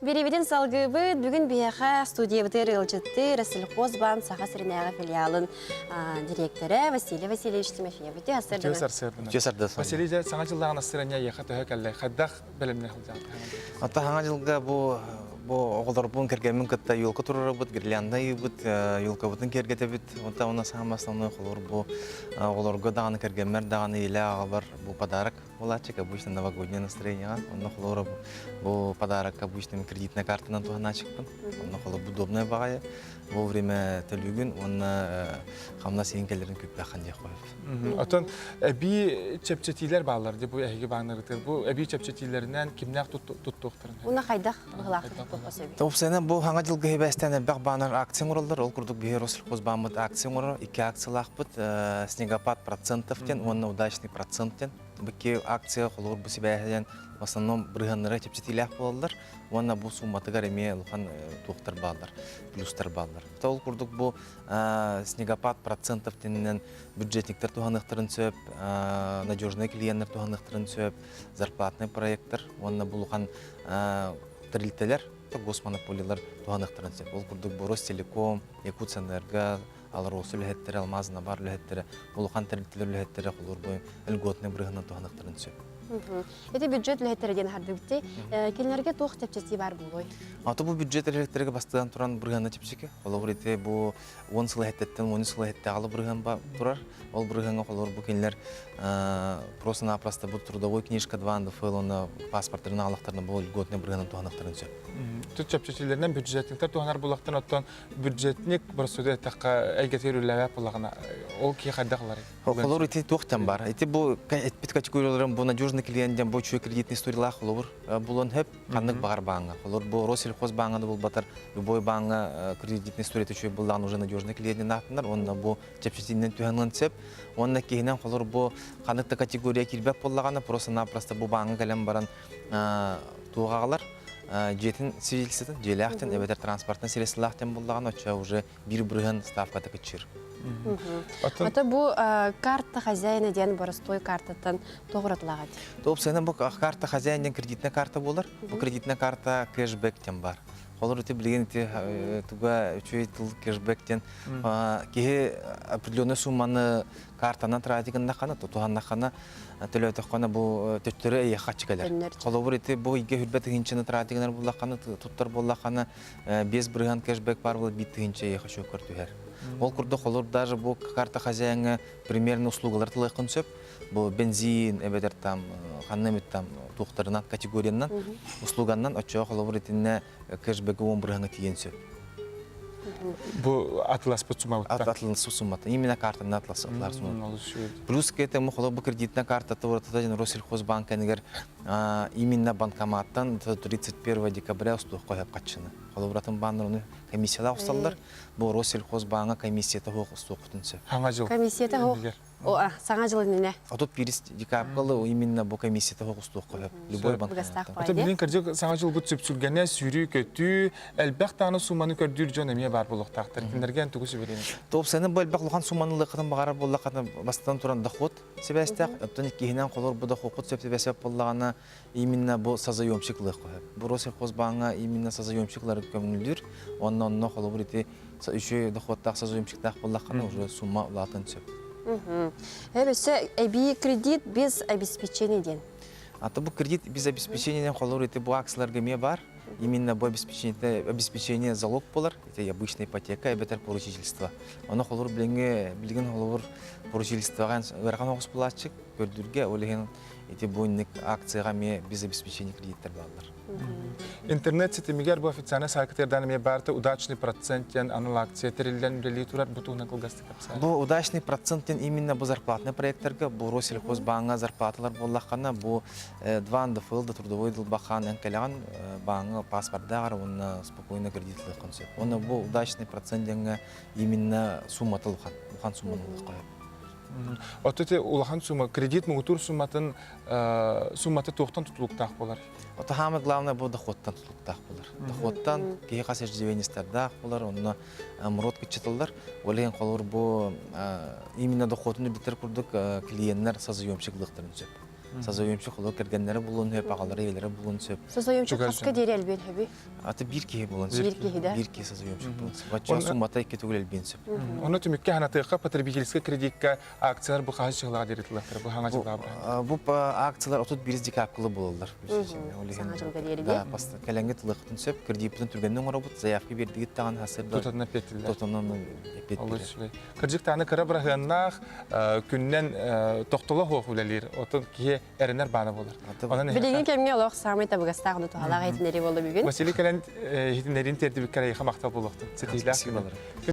Бириибитин салгыыбыт. Бүгүн биһиэхэ студиябытыгар ыалдьыттыы Россельхозбаан Саха сиринээҕи филиалын дириэктэрэ Василий Васильевич Тимофеев. Үтүө Үтүө сарсыардынан. Үтүө сарсыарда. Василий дьэ саҥа дьыллааҕын астырanya эйиэхэ төһө кэллэ? Хайдах бэлэмнээх сылдьаҕыт? Оттон саҥа дьылга бу бу оҕолорбун кэргэммин кытта елка турарабыт, гирлянда ыйыыбыт, елкабытын киэргэтэбит. Онтон уонна саамай основной холобур бу оҕолорго даҕаны кэргэммэр даҕаны илэ аҕабар бу подарок Булааччык обычно новогоднее настроениеҕа, онно холобура бу подарокка обычно кредитная картанан туһанааччыкпын. Онно холобур удобная баҕайы, вовремя төлүүгүн уонна хамнас иһин кэлэрин күүппэххин диэх қойып. Оттон эбии чэпчэтиилэр бааллар дии бу эһиги бааннарытыгар. Бу эбии чэпчэтиилэринэн кимнээх туттуохтарын? Уна хайдах быһылаахтык туттуохха сөбүй? Топсайынан бу хаҥа дьылга хибээстэн элбэх баанар акция оҥороллор. Ол курдук биһи Россельхозбааммыт акция оҥорор. Икки акциялаахпыт. Снегопад процентов диэн уонна удачный процент диэн. Бу акция холобур бу сибээһинэн в основном бырыһыаннара чэпчэтиилээх буолаллар уонна бу сууматыгар эмиэ улахан туохтар бааллар, плюстар бааллар. Ол курдук бу снегопад процентов тининэн бюджетниктар туһаныахтарын сөп, надежный клиенттэр туһаныахтарын сөп, зарплатный проекттар уонна бу улахан тэрилтэлэр, госмонополиялар туһаныахтарын сөп. Ол курдук бу Ростелеком, Якутсэнерго, АЛРОСА үлэһиттэрэ, Алмаз Набар үлэһиттэрэ, улахан тэрилтэлэр үлэһиттэрэ холуур бу льготный бырыһынан туһаныахтарын сөп. Ити бюджет үлэһиттэрэ диэн хардыбытый. Кинилэргэ туох чэпчэтии баар буолуой? Ато бу бюджет үлэһиттэргэ бастаан туран бырыһыана чэпчэки. Холобур ити бу 10 сыл иһэттэттэн 10 сыл иһэттээҕи бырыһыан турар. Ол бырыһыаҥа холобур бу кинилэр просто-напросто бу трудовой книжка 2 НДФЛ уонна паспорттарын аалахтарына бу льготный бырыһыанан туһаныахтарын сөп. Тут чэпчэтиилэринэн бюджетниктар туһанар буллахтан оттон бюджетник боростуойда эттэххэ эйгэтигэр үлэлээбэт буоллаҕына ол киһи хайдах ыларый? Холобур ити туохтан бар. Ити бу этпит категорияларын бу надежный клиент диэн бу үчүгэй кредитный историялаах холобур булуон сөп ханнык баҕар бааҥҥа. Холобур бу Россельхоз бааҥҥа да булбатар любой бааҥҥа кредитный историята үчүгэй буллаҕына уже надежный клиент ааттанар уонна бу чэпчэтиинэн түһэн сөп. Уонна киһинэн холобур бу ханнык да категория киирбэт буоллаҕына просто-напросто бу бааҥҥа кэлэн баран туох аҕалар дьиэтин свидетельствотын, дьиэлээхтэн эбэтэр транспортнай средстволаахтан буллаҕына, оччо уже биир бырыһыан ставката кыччыыр. Ото бу карта хозяина диэн боростуой картаттан тоҕо уратылаҕа дии? Топ бу карта хозяин диэн кредитная карта буолар. Бу кредитная карта кэшбэк диэн бар. Холор ити билигин ити туга үчүгэй тыл кэшбэк диэн киһи определенный сумманы картанан тратить гыннаххына, тутуһаннаххына төлөөтөххөнө бу төттөрү эйиэхэ харчы кэлэр. Холобур ити бу ыйга хүрбэ тыһыынчаны тратить гынар буоллаххына, туттар буоллаххына, 5% кэшбэк бар буолар 1 тыһыынча эйиэхэ счеккар түһэр. Ол курдук холобур даже бу карта хозяиҥҥа примерно услугалар тылыаххын сөп. Бу бензин эбэтэр там ханна эмит там туохтарынан категориянан услуганнан оччоҕо холобур итиннэ кэшбэги 10 бырыһыаҥҥа тиийэн сөп. Бу атыласпыт суммабыттан. Атыласпыт сумматтан. Именно картанан атыласпыт сумма. Плюс к этому холобур бу кредитная карта туратата дьон Россельхозбанк кэнигэр именно банкоматтан 31 декабря устуохха сөп хаччыны. Холобур атын бааннар ону комиссиялаах усталлар. Бу Россельхозбааҥҥа комиссията суох устуоххутун сөп. Саҥа жыл. Комиссията суох. О, саҥа жыл иннинэ. 31 декабрьга именно бу комиссията оҕустуохха сөп. Любой банкоматтан. Ото билин кырдьык саҥа жылбыт сүпсүлгэнэ, сүүрүү-көтүү, элбэх даҕаны сууманы көрдүүр дьон эмиэ баар буолуохтаахтар. Кинилэргэ эн тугу сүбэлиэҥ? Топ-саны бу элбэх улахан сууманы ылыаххытын баҕарар буоллаххына, бастатан туран доход сибээстээх, оттон иккиһинэн холор бу дохуоккут сөп түбэсэп буоллаҕына, именно бу созаемщик ылыахха сөп. Бу Россельхозбааҥҥа именно созаемщиклары көҥүллүүр. Уонна онно холобур ити үчүгэй дохуоттаах созаемщиктаах буоллаххына уже сумма улаатан сөп. Өссө эбии кредит без обеспечения диэн. А то бу кредит без обеспечения холобур ити бу акцияларга эмиэ бар. Именно бу обеспечение, обеспечение залог болар, это обычная ипотека, эбэтэр поручительство. Ону холобур билиҥҥи билигин холобур поручительствоҕа ыарахан оҕус булааччык көрдүүргэ, ол иһин ити бу инник акцияҕа эмиэ без обеспечения кредиттэр бааллар. Интернет ситимигэр бу официальный сайтыгар эмиэ баарта удачный процент диэн анал акция тэриллэн үлэлии турар бу туһунан кылгастык кэпсээн. Бу удачный процент диэн именно бу зарплатный проекттарга бу Россельхозбааҥҥа зарплаталар буоллаххына бу 2 НДФЛ да трудовой дылбахаан эн кэлэҕин бааҥҥа паспордааҕар уонна спокойно кредит ылыаххын сөп. Уонна бу удачный процент диэҥҥэ именно суммата улахан, улахан сумманы ылыахха сөп. Оттон ити улахан сумма, кредит муҥутуур сумматын суммата туохтан тутулуктаах буолар? Ото самое главное бу доходтан тутулуктаах буолар. Доходтан киһи хас иждивенецтардаах буолар, онно мурот кыччатыллар. Ол иһин холобур бу именно доходун үрдүтэр курдук клиеннэр созаемщик ылыахтарын сөп. Созаемщик холо кэргэннэрэ булуон сөп, аҕалара ийэлэрэ булуон сөп. Созаемщик хаска диэри элбиэн сөбүй? Аты биир киһи булуон сөп. Биир киһи да? Биир киһи созаемщик булуон сөп. Оччоҕо суммата икки төгүл элбиэн сөп. Ону түмүккэ ханатыахха потребительскай кредикка акциялар бу хаһыс чыһылаах диэри тыллахтара бу хаҥа дьыллаах Бу акциялар 31 декабрь буолаллар. Саҥа дьылга диэри Да, кэлэҥҥи тылыахпытын сөп, кредиппытын түргэнник оҥоробут, заявка биэрдигит даҕаны хасыр да тутатына эппиэттиллэр. Тутанан Олус үчүгэй. Кырдьык даҕаны кыра быраһыаннаах күннэн тохтоло суох үлэлиир. Оттон киһи эрэнэр баана буолар. Онон Билигин кэмҥэ олох саамай табыгастаах ону туһалаах иһитиннэрии буолла бүгүн. Василий кэлэн иһитиннэриин тиэрдибиккэр эйиэхэ махтал буолуохтун. Ситиһиилээх Спасибо.